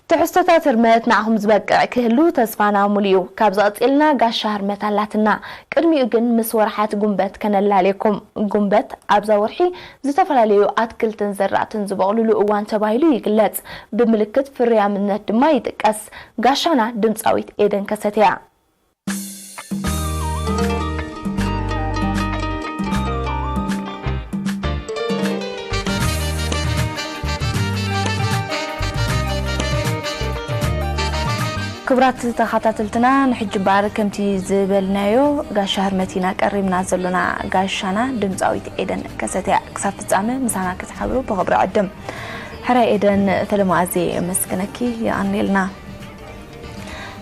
ትሕዝቶታት ህርመት ንዓኹም ዝበቅዕ ክህሉ ተስፋና ሙሉ እዩ። ካብዚ ቀጺልና ጋሻ ህርመት ኣላትና። ቅድሚኡ ግን ምስ ወርሓት ጉንበት ከነላልየኩም። ጉንበት ኣብዛ ወርሒ ዝተፈላለዩ ኣትክልትን ዘራእትን ዝበቑልሉ እዋን ተባሂሉ ይግለጽ። ብምልክት ፍርያምነት ድማ ይጥቀስ። ጋሻና ድምጻዊት ኤደን ከሰተ እያ። ክቡራት ተኸታተልትና፣ ንሕጂ እምበኣር ከምቲ ዝበልናዮ ጋሻ ህርመት ኢና ቀሪብና ዘሎና። ጋሻና ድምፃዊት ኤደን ከሰተ እያ። ክሳብ ፍጻመ ምሳና ክትሓብሩ ብኽብሪ ዕድም። ሕራይ ኤደን፣ ፈለማ ኣዝየ የመስግነኪ። የቐንየልና።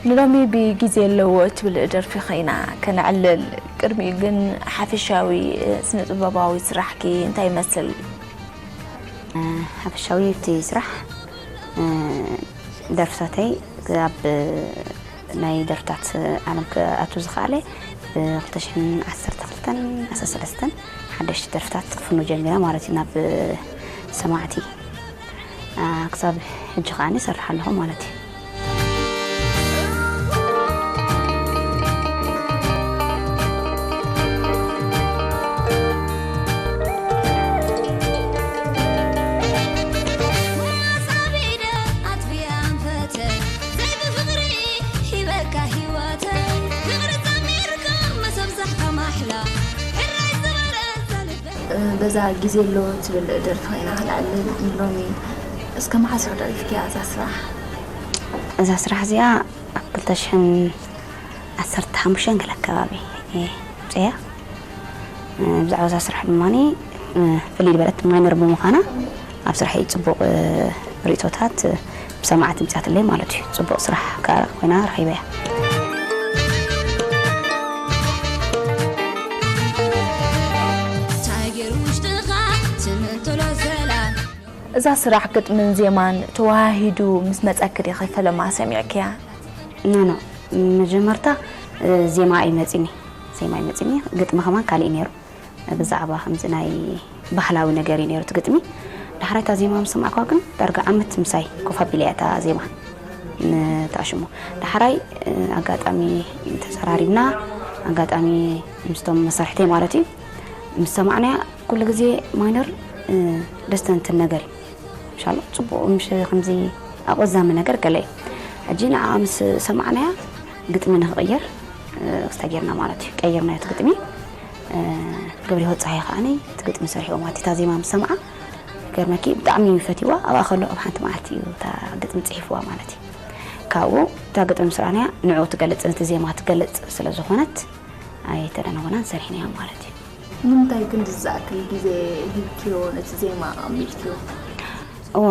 ንሎሚ ብግዜ ኣለዎ እትብል ደርፊ ኸይና ከነዕልል። ቅድሚኡ ግን ሓፈሻዊ ስነ ጥበባዊ ስራሕኪ እንታይ ይመስል? ሓፈሻዊ እቲ ስራሕ፣ ደርፍታተይ ኣብ ናይ ደርፍታት ዓለም ክኣቱ ዝኸኣለ ብ ክልተ ሽሕን ዓሰርተ ክልተን ዓሰርተ ሰለስተን ሓደሽቲ ደርፍታት ክፍኑ ጀሚረ ማለት እዩ። ናብ ሰማዕቲ፣ ኣ፣ ክሳብ ሕጂ ከኣ እሰርሕ ኣለኹ ማለት እዩ። በዛ ግዜ ኣሎ ትብል ደርፊ ኸይና ክነዕልል ንሎሚ። እስከ መዓስ ኢኺ ደሪፍክያ እዛ ስራሕ? እዛ ስራሕ እዚኣ ኣብ ክልተ ሽሕን ዓሰርተ ሓሙሽተን ገለ ኣከባቢ እየ ኣምፅእያ። ብዛዕባ እዛ ስራሕ ድማ ፍልይ ዝበለት ማይነር ብምዃና ኣብ ስራሐይ ፅቡቕ ርእቶታት ብሰማዕቲ ኣምፂኣትለይ ማለት እዩ። ፅቡቕ ስራሕ ከዓ ኮይና ረኺበያ። እዛ ስራሕ ግጥምን ዜማን ተዋሃሂዱ ምስ መጸኪ ዲኺ ፈለማ ሰሚዕክያ? ኖ፣ ኖ። መጀመርታ፣ እ፣ ዜማ እዩ መጺኒ። ዜማ እዩ መጺኒ። ግጥሚ ከማን ካሊእ ነይሩ። ብዛዕባ ከምዚ ናይ ባህላዊ ነገር እዩ ነይሩ እቲ ግጥሚ። ዳሕራይ እታ ዜማ ምስ ሰማዕክዋ ግን ዳርጋ ዓመት ምሳይ ኮፍ ኣቢላ እያ እታ ዜማ ንትኣሽሙ። ዳሕራይ፣ እ፣ ኣጋጣሚ ተዘራሪብና፣ ኣጋጣሚ ምስቶም መሳርሕተይ ማለት እዩ፣ ምስ ሰማዕናያ ኩሉ ግዜ ማይነር፣ እ፣ ደስ ተንትን ነገር እዩ። ኢንሻላህ ጽቡቕ፣ ምሽ ከምዚ ኣቆዛሚ ነገር ገለ እዩ። ሕጂ ንዓ ምስ ሰማዕናያ ግጥሚ ንኽቕየር፣ እ፣ ክስታይ ጌርና ማለት እዩ። ቀይርናዮ እቲ ግጥሚ። እ፣ ገብረ ህይወት ጸሃየ ከዓኒ እቲ ግጥሚ ሰሪሕዎ ማለት እዩ። እታ ዜማ ምስ ሰምዓ፣ ገርመኪ ብጣዕሚ እዩ ፈትይዋ። ኣብኣ ከሎ ኣብ ሓንቲ መዓልቲ እዩ እታ ግጥሚ ጽሒፍዋ ማለት እዩ። ካብኡ እታ ግጥሚ ምስ ረኣናያ ንዕኡ ትገልጽ፣ ነቲ ዜማ ትገልጽ ስለ ዝኾነት ኣይተደናጎናን ሰሪሕናያ ማለት እዩ። ንምንታይ ክንድዚ ዝኣክል ግዜ ሂብክዮ ነቲ ዜማ ኣቐሚጥክዮ? እዋ፣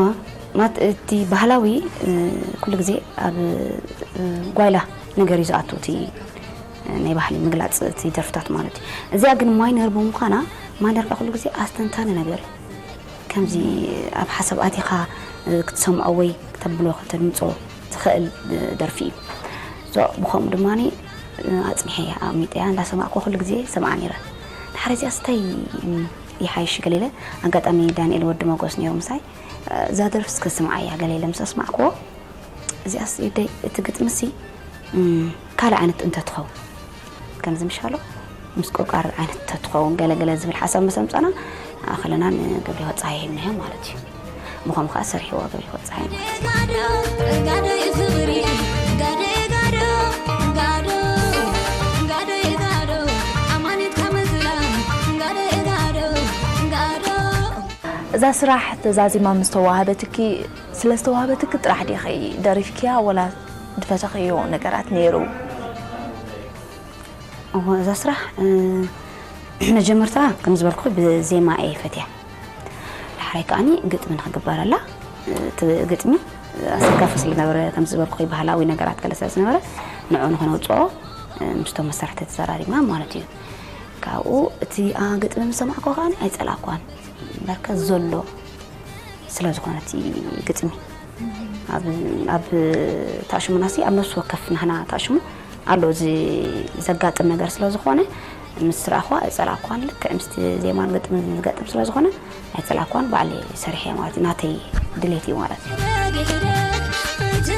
ማት-፣ እቲ ባህላዊ፣ እ፣ ኩሉ ግዜ ኣብ፣ እ፣ ጓይላ ነገር እዩ ዝኣቱ፣ እቲ፣ እ፣ ናይ ባህሊ ምግላፅ እቲ ደርፍታት ማለት እዩ። እዚኣ ግን ማይነር ብምዃና፣ ማይነር ከዓ ኩሉ ግዜ ኣስተንታኒ ነገር እዩ። ከምዚ ኣብ ሓሳብ ኣቲኻ፣ እ፣ ክትሰምዖ ወይ ክተብሎ ከተድምፆ ትኽእል፣ እ፣ ደርፊ እዩ። ዞ-፣ ብኸምኡ ድማ፣ እ፣ ኣፅኒሐ እያ ኣቕሚጠያ፣ እንዳሰማዕኩ ኩሉ ግዜ ሰምዓ ነይረ። ድሓር እዚኣ ስታይ፣ እ፣ ይሓይሽ ገለ ኢለ፣ ኣጋጣሚ ዳንኤል ወዲ መጎስ ነይሩ ምሳይ፣ እ፣ እዛ ደርፊ እስከ ስምዓያ ገለ ኢለ ምስ ኣስማዕክዎ፣ እዚኣስ ኢደይ እቲ ግጥምሲ፣ እም፣ ካልእ ዓይነት እንተትኸውን፣ ከምዚ ምሻሎ ምስ ቆቃር ዓይነት እንተትኸውን ገለ ገለ ዝብል ሓሳብ ምስ ኣምጻና፣ ንኣኸለና ንገብረ ህይወት ጸሃየ ሂብናዮ ማለት እዩ። ምዃኑ ከኣ ሰሪሕዎ ገብረ ህይወት ጸሃየ ማለት እዩ። እዛ ስራሕ ተዛዚማ ምስ ተዋህበትኪ፣ ስለ ዝተዋህበትኪ ጥራሕ ዲኺ ደሪፍክያ፣ ወላ ዝፈተኽዮ ነገራት ነይሩ? እወ፣ እዛ ስራሕ፣ እ፣ መጀመርታ ከም ዝበልኩ ብዜማ እየ ፈትያ። ዳሕራይ ከዓኒ ግጥሚ ንኽግበረላ፣ እ፣ እቲ ግጥሚ ኣሰካፊ ስለ ዝነበረ፣ ከም ዝበልኩ ባህላዊ ነገራት ገለ ስለ ዝነበረ፣ ንዕኡ ንኽነውፅኦ፣ እ፣ ምስቶም መሳርሕቲ ተዘራሪብና ማለት እዩ። ካብኡ እቲ፣ ኣ፣ ግጥሚ ምስ ሰማዕኩ ከዓኒ ኣይፀላእኳን። በርከት ዘሎ ስለ ዝኾነ እቲ ግጥሚ። ኣብ፣ ኣብ ታሽሙናሲ ኣብ ነፍሲ ወከፍ ናህና ታሽሙ ኣሎ፣ እዚ ዘጋጥም ነገር ስለ ዝኾነ፣ ምስ ረኣኽዋ ኣይጸላእኳን። ልክዕ ምስቲ ዜማን ግጥምን ዝገጥም ስለ ዝኾነ፣ ኣይጸላእኳን፣ ባዕለይ ሰሪሐ ማለት እዩ። ናተይ ድሌት እዩ ማለት እዩ።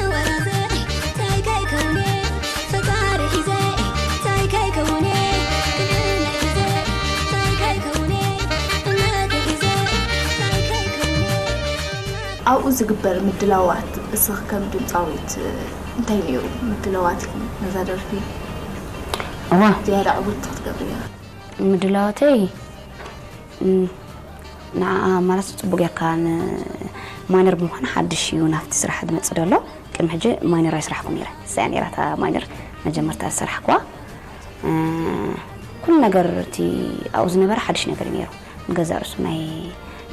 ዝግበር ምድላዋት፣ እስኺ ከም ድምፃዊት እንታይ ነይሩ ምድላዋትኪ ነዛ ደርፊ? እዋ ዝያዳ ዕውት ክትገብርያ? ምድላዋተይ ም፣ ንዓ ማለት ጽቡቅ ጌርካ ን-፣ ማይነር ብምዃን ሓድሽ እዩ ናብቲ ስራሕ ዝመጽእ ዘሎ። ቅድሚ ሕጂ ማይነር ኣይስራሕኩን ነይረ። እዚኣ ነይራ እታ ማይነር መጀመርታ ዝሰራሕኩዋ። እ፣ ኩሉ ነገር እቲ ኣብኡ ዝነበረ ሓድሽ ነገር እዩ ነይሩ። ንገዛእ ርእሱ ናይ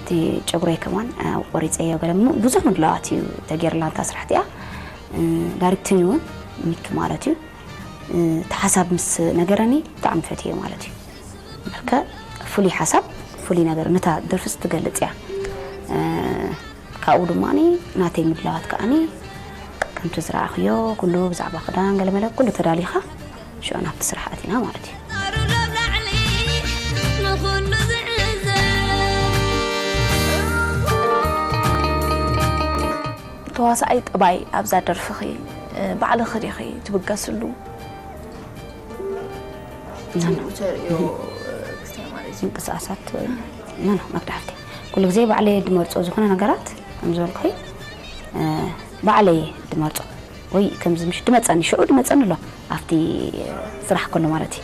እቲ ጨጉረይ ከማን፣ እ፣ ቆሪጸዮ ገለ ም-፣ ብዙሕ ምድላዋት እዩ ተገይርላ እታ ስራሕ እቲኣ። እ፣ ዳይሬክቲንግ እውን ሚኪ ማለት እዩ። እ፣ እቲ ሓሳብ ምስ ነገረኒ ብጣዕሚ ፈትየ ማለት እዩ። በርከ ፍሉይ ሓሳብ፣ ፍሉይ ነገር ነታ ደርፍስ ትገልጽ እያ። እ፣ ካብኡ ድማ ናተይ ምድላዋት ከኣኒ ከምቲ ዝረኣኽዮ ኩሉ ብዛዕባ ክዳን ገለመለ ኩሉ ተዳሊኻ ሽዑ ናብቲ ስራሕ ኣቲና ማለት እዩ። ተዋሳኣይ ጠባይ ኣብዛ ደርፍኺ፣ እ፣ ባዕልኺ ዲኺ ትብገስሉ? ናና። ተርእዮ፣ እ፣ ክስታይ ማለት እዩ። ምንቅስቃሳት ወይ ናና መግዳሕቲ ኩሉ ግዜ ባዕለይ ድመርጾ ዝኾነ ነገራት ከም ዝበልኩ፣ እ፣ ባዕለይ ድመርጾ ወይ ከምዚ ምሽ ድመጸኒ ሽዑ ድመጸኒ ኣሎ ኣብቲ ስራሕ ከሎ ማለት እዩ።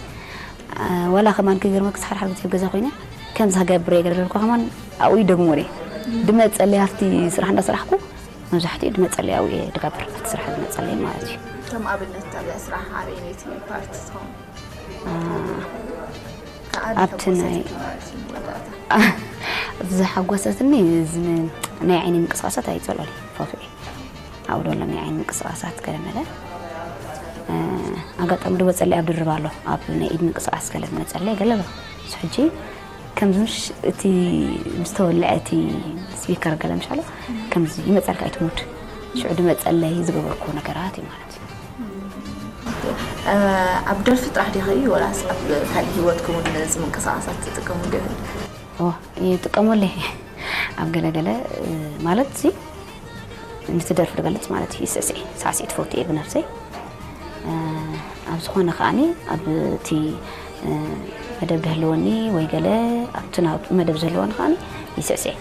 እ፣ ወላ ከማን ክገርመክስ ሓደ ሓደ ግዜ ኣብ ገዛ ኮይነ ከምዚ ክገብር እየ ገለ ከማን ኣብኡ ይደግሞ እየ። ድመጸለይ ኣብቲ ስራሕ እንዳሰራሕኩ መብዛሕትኡ ድመጸለይ ኣብኡ እየ ድገብር ኣብቲ ስራሕ ዝመጸለይ ማለት እዩ። ከም ኣብነት ኣብዛ ስራሕ ኣበይነይቲ ፓርት ትኸውን? እ፣ ከኣ ኣብቲ ናይ ተሓጎሰትኪ ማለት እዩ መወዳእታ? ዝሓጎሰትኒ እዚ ን-፣ ናይ ዓይኒ ምንቅስቃሳት ኣይጸልኦን እየ፣ ፈትዎ እየ። ኣብኡ ዘሎ ናይ ዓይኒ ምንቅስቃሳት ገለመለ፣ እ፣ ኣጋጣሚ ድመጸለይ ኣብ ድርብ ኣሎ፣ ኣብ ናይ ኢድ ምንቅስቃስ ገለ ድመጸለይ ገለ ኣሎ። ንሱ ሕጂ ከምዚ ምሽ እቲ ምስ ተወልዐ እቲ ስፒከር ገለ ምሽ ኣሎ፣ ከምዚ ይመጸልካ እዩ እቲ ሙድ። ሽዑ ድመጸለይ ዝገበርኩዎ ነገራት እዩ ማለት እዩ። እ፣ ኣብ ደርፊ ጥራሕ ዲኺ ወላስ ኣብ ካልእ ህይወትኩም እውን ነዚ ምንቅስቃሳት ትጥቀሙ ዲኺ? ኦ፣ ይጥቀመሉ እየ። ኣብ ገለ ገለ፣ እ፣ ማለት እዚ ነቲ ደርፊ ዝገልጽ ማለት እዩ። ይስዕስዕ፣ ሳዕስዒት ትፈቱ እየ ብነብሰይ። እ፣ ኣብ ዝኾነ ከኣኒ ኣብ እቲ፣ እ፣ መደብ ዝህልወኒ ወይ ገለ ኣብቲ ናብ መደብ ዝህልወኒ ከኣኒ ይስዕስዕ።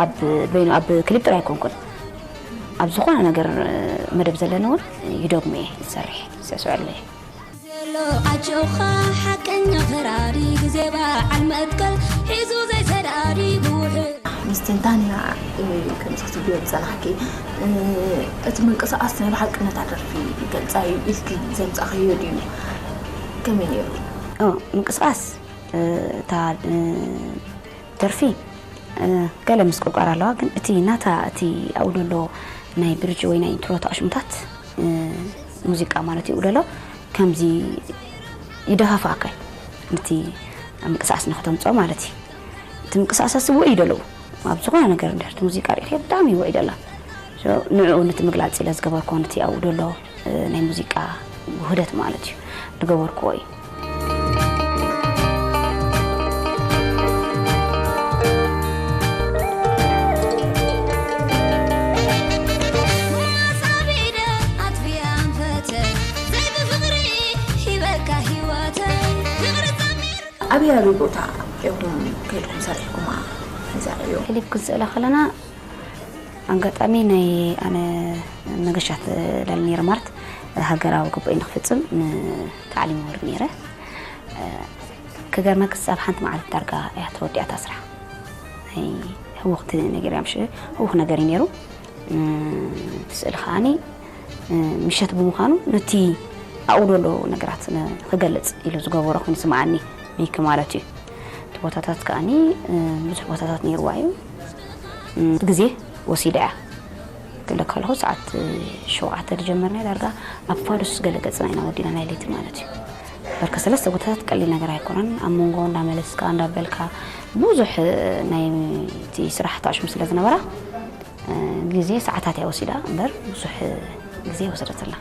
ኣብ በይኑ ኣብ ክሊፕ ጥራይ ኣይኮንኩን። ኣብ ዝኾነ ነገር፣ እ፣ መደብ ዘለኒ እውን ይደግሞ እየ፣ ይሰርሕ፣ ይስዕስዐሉ እየ። ዘሎ ኣጆኻ ሓቀኛ ፈራዲ ግዜ በዓል መትከል ሒዙ ዘይሰዳዲ ብውሕድ ምስትንታን ኢና፣ እ፣ ከምዚ ክትብልዮ ዝጸናሕኪ፣ እ፣ እቲ ምንቅስቃስ ናይ ብሓቂ ነታ ደርፊ ይገልጻ እዩ ኢልኪ ዘምጻእኽዮ ድዩ? ከመይ ነይሩ? ኦ፣ ምንቅስቃስ፣ እ፣ እታ፣ እ፣ ደርፊ፣ እ፣ ገለ ምስቅርቋር ኣለዋ፣ ግን እቲ ናታ፣ እቲ ኣብኡ ዘሎ ናይ ብሪጅ ወይ ናይ ኢንትሮ ተኣሽሙታት፣ እ፣ ሙዚቃ ማለት እዩ፣ ደሎ ከምዚ ይደፋፍኣካ እዩ፣ ነቲ ምንቅስቃስ ንክተምፅኦ ማለት እዩ። እቲ ምንቅስቃሳት ውዑይ እዩ ደለዉ፣ ኣብ ዝኾነ ነገር እንድሕር እቲ ሙዚቃ ርኢኽዮ ብጣዕሚ ውዑይ ደላ። So፣ ንዕኡ ነቲ ምግላፅ ኢለ ዝገበርኮ ነቲ ኣብኡ ደሎ፣ እ፣ ናይ ሙዚቃ ውህደት ማለት እዩ፣ ዝገበርክዎ እዩ። ኣጽቢደ ኣጥፊኣ ኣንፈተ ዘይብፍቕሪ ሂበካ ህይወተ ፍቕሪ ጸሚር ኣበይ ኣበይ ቦታ ኢኹም ከይድኩም ሰሪሕኩማ? እዛ ዕዮ ክሊፕ ክንስእላ ከለና ኣጋጣሚ ናይ ኣነ መገሻት ላል ነይረ ማለት ሃገራዊ ግቡእይ ንክፍጽም ንታዕሊም ወርድ ነይረ። ክገርመክስ ኣብ ሓንቲ መዓልቲ ዳርጋ እያ ተወዲኣታ ስራሕ። ናይ ህውኽቲ ነገር እያ፣ ምሽ ህውኽ ነገር እዩ ነይሩ። እቲ ስእሊ ከዓኒ ምሸት ብምዃኑ ነቲ ኣብኡ ዘሎ ነገራት ክገልጽ ኢሉ ዝገበሮ ኮይኑ ስምዓኒ ሚኪ ማለት እዩ። እቲ ቦታታት ከዓኒ ብዙሕ ቦታታት ነይርዋ እዩ። ግዜ ወሲዳ እያ ክብለካ ከለኹ ሰዓት ሸውዓተ ዝጀመርና ዳርጋ ኣብ ፋዱስ ገለ ገጽና ኢና ወዲና ናይ ለይቲ ማለት እዩ። በርከ ሰለስተ ቦታታት ቀሊል ነገር ኣይኮነን። ኣብ መንጎ እንዳመለስካ እንዳበልካ ብዙሕ ናይ እቲ ስራሕ ተኣሽሙ ስለ ዝነበራ ግዜ ሰዓታት እያ ወሲዳ እምበር ብዙሕ ግዜ ወሰደትላ።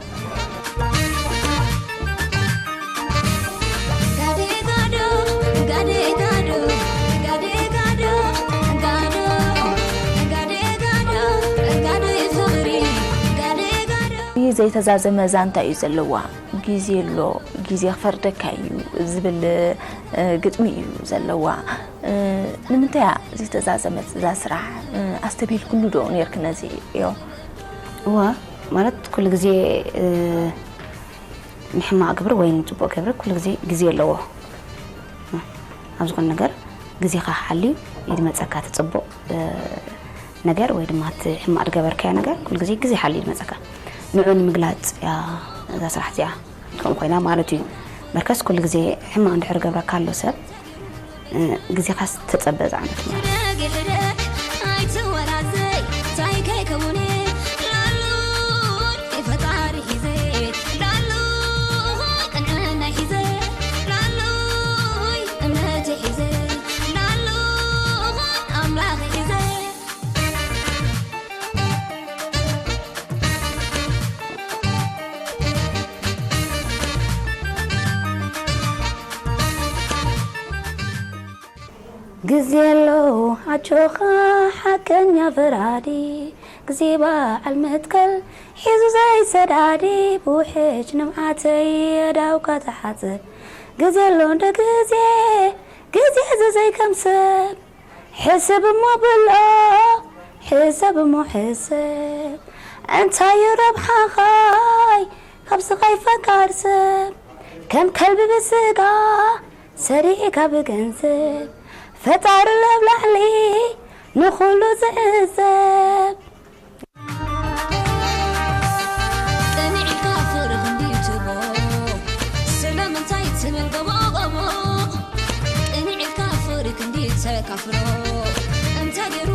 ዘይተዛዘመ ዛንታ እዩ ዘለዋ። ግዜ ኣሎ፣ ግዜ ክፈርደካ እዩ ዝብል ግጥሚ እዩ ዘለዋ። ንምንታይ እያ ዘይተዛዘመት እዛ ስራሕ? ኣስተብሂልክሉ ዶ ነርክ ነዚ? እዮ። እዋ፣ ማለት ኩሉ ግዜ ንሕማቕ ግብሪ ወይ ንፅቡቕ ግብሪ ኩሉ ግዜ ግዜ ኣለዎ። ኣብ ዝኾነ ነገር ግዜኻ ሓልዩ እዩ ዝመፀካ። እቲ ፅቡቕ ነገር ወይ ድማ እቲ ሕማቕ ዝገበርካዮ ነገር ኩሉ ግዜ ግዜ ሓልዩ እዩ ዝመፀካ። ንዑ ንምግላፅ እያ እዛ ስራሕ እዚኣ ከምኡ ኮይና ማለት እዩ። በርከስ ኩሉ ግዜ ሕማቕ እንድሕር ገብረካ ኣሎ ሰብ ግዜኻስ ተፀበ ዝዓመት ማለት ግዜ ኣሎ ኣጆኻ ሓቀኛ ፈራዲ፣ ግዜ በዓል መትከል ሒዙ ዘይሰዳዲ፣ ብውሕጅ ንብዓተይ ኣእዳውካ ትሓጽብ። ግዜ ኣሎ እንደ ግዜ፣ ግዜ ዝዘይ ከም ሰብ፣ ሕስብ እሞ ብልኦ፣ ሕሰብ እሞ ሕሰብ። እንታዩ ረብሓኻይ ካብ ስቓይ ፈቃር ሰብ፣ ከም ከልቢ ብስጋ ሰሪዕካ ብገንዘብ፣ ፈጣሪ ለብ ላዕሊ ንኹሉ ዝዕዘብ። ቅንዕ ኢልካ ፍቕሪ ክንዲ ትቦ ስለምንታይ ትብል ጎቦ ጎቦ? ቅንዕ ኢልካ ፍቕሪ ክንዲ ተካፍሎ እንታይ ገይሩ